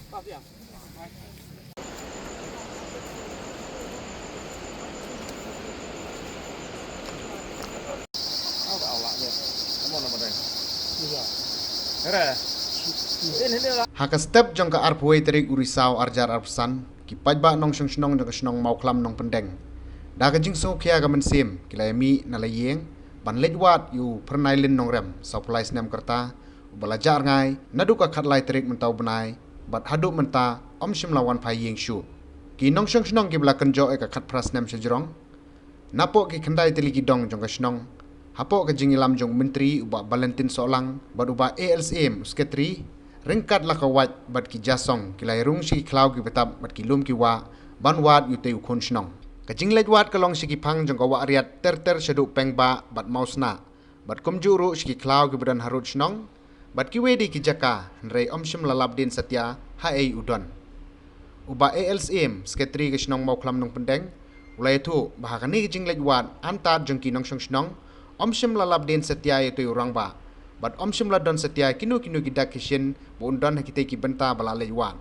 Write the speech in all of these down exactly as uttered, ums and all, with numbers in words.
Ha ka step jong ka arphew tarik u Risaw arhajar arphew san, ki paidbah nongshong shnong jong ka shnong Mawkhlam Nongpyndeng, da ka jingsngewkhia ka mynsiem ki la ïa mih na la ïing ban leit wad ïa u Pyrnailin Nongrem, sawphew lai snem ka rta, uba la jah rngai naduh ka khatlai tarik mynta u bnai bad haduh mynta ym shym la wan phai ïing shuh. Ki nongshong shnong kiba la kynjoh ïa ka khatphra snem shajrong, napoh ki khyndai tylli ki dong jong ka shnong, hapoh ka jingïalam jong u Myntri u Bah Valentin Sohlang bad u Bah A L Syiem u Secretary, ryngkat la ka wait bad ki jasong, ki la ïa rung sha ki khlaw ki btap bad ki lum ki wah ban wad ïa utei u khun shnong. Ka jingleit wad ka long sha ki phang jong ka Wah Riat ter ter shaduh Pengbah bad Mawsnah, bad kumjuh ruh sha ki khlaw kiba don harud shnong bad kiwei de ki jaka, hynrei ym shym la lap dien satia haei u don. U Bah A L Syiem, Secretary ka shnong Mawkhlam Nongpyndeng, u la ïathuh ba ha kane ka jingleit wad antad jong ki nongshong shnong, ym shym la lap dien satia ïa utei u rangbah bad ym shym la don satia kino kino ki dak ki shin ba un don ha kitei ki bynta ba la leit wad.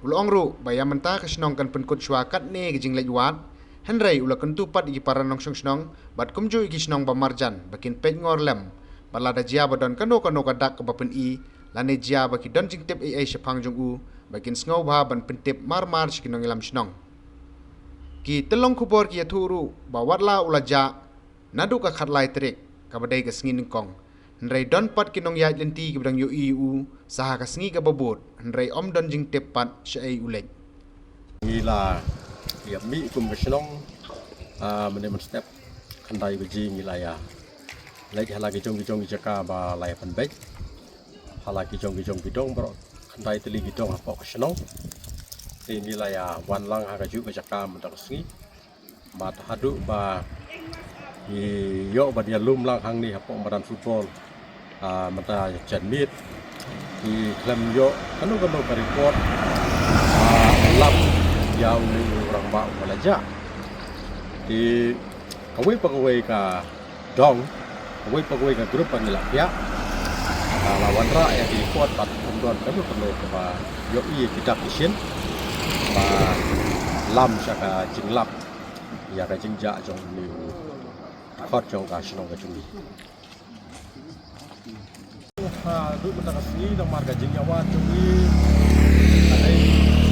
U la ong ruh ba ïa mynta ka shnong kan pynkut shuwa katne ka jingleit wad, hynrei u la kyntu pat ïa ki para nongshong shnong bad kumjuh ïa ki shnong ba marjan ba kin peit ngor lem, bad lada jia ba don kano kano ka dak kaba pyni lane jia ba ki don jingtip ei ei shaphang jong u, ba kin sngewbha ban pyntip mar mar sha ki nongïalam shnong. Ki tyllong khubor ki ïathuh ruh ba wat la u la jah naduh ka khatlai tarik, kaba dei ka sngi nyngkong, hynrei don pat ki nongïaid lynti kiba dang ïohi ïa u sa ha ka sngi kaba bud, hynrei ym don jingtip pat shaei u leit. Ngi la ïa mih kum ka shnong, ah, mynne mynstep khyndai baje ngi la ïa leit ha la ki jong ki jong ki jaka ba la ïa pynbeit, ha la ki jong ki jong ki dong baroh khyndai tylli ki dong hapoh ka shnong. Te ngi la ïa wan lang ha kajuh ka jaka mynta ka sngi, bad haduh ba ngi ïoh ban ïalum lang hangne hapoh madan football, ah, mynta janmiet, ngi khlem ïoh kano kano ka report, ah, lap ïa une u rangbah uba la jah. Te kawei pa kawei ka dong, kawei pa kawei ka group ba ngi la piah, ah, la wanrah ïa ki report bad ym don kano kano kaba ïohi ïa ki dak ki shin ba lam sha ka jinglap ïa ka jingjah jong une u dkhot jong ka shnong ka jong ngi. Haduh mynta ka sngi namar ka jingïawad jong ngi ka dei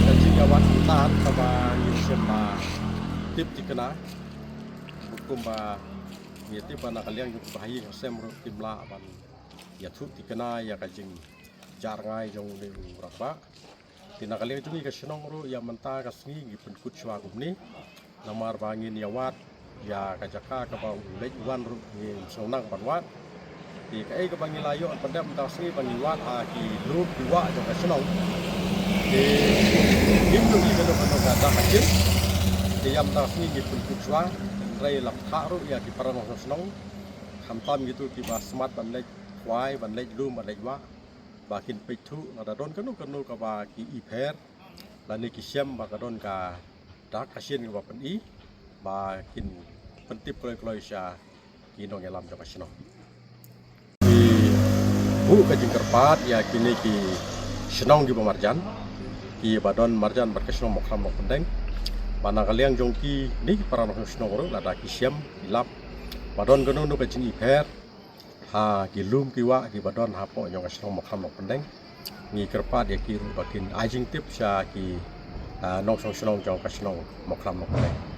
ka jingïawad mynta kaba ngi shem ba tip thikna. Kumba ngi tip ba na ka liang jong kiba ha ïing ha sem ruh kim lah ban ïathuh thikna ïa ka jingjah rngai jong une u rangbah. Te na ka liang jong ngi ka shnong ruh ïa mynta ka sngi ngi pynkut shuwa kumne. Namar ba ngin ïawad ïa ka jaka kaba u leit u wan ruh ngim sngewbha ban wad. Te kaei kaba ngi la ïoh pyndep mynta ka sngi ba ngi wad ha ki lum ki wah jong ka shnong. Te ngim ïohi kano kano ka dak ka shin. Te ïa mynta ka sngi ngi pynkut shuwa, hynrei la pynthah ruh ïa ki para nongshong shnong, khamtam kito kiba smat ban leit khwai, ban leit lum, ban leit wah, ba kin peit thuh lada don kano kano kaba ki i pher lane ki shem ba ka don ka dak ka shin kaba pyni, ba kin pyntip kloi kloi sha ki nongïalam jong ka shnong. Ngi buh ka jingkyrpad ïa kine ki shnong kiba marjan, kiba don marjan bad ka shnong Mawkhlam Nongpyndeng, ba na ka liang jong kine ki para nongshong shnong ruh lada ki shem ki lap ba don kano kano ka jing i pher ha ki lum ki wah kiba don hapoh jong ka shnong Mawkhlam Nongpyndeng, ngi kyrpad ïa ki ruh ba kin ai jingtip sha ki, ah, nongshong shnong jong ka shnong Mawkhlam Nongpyndeng.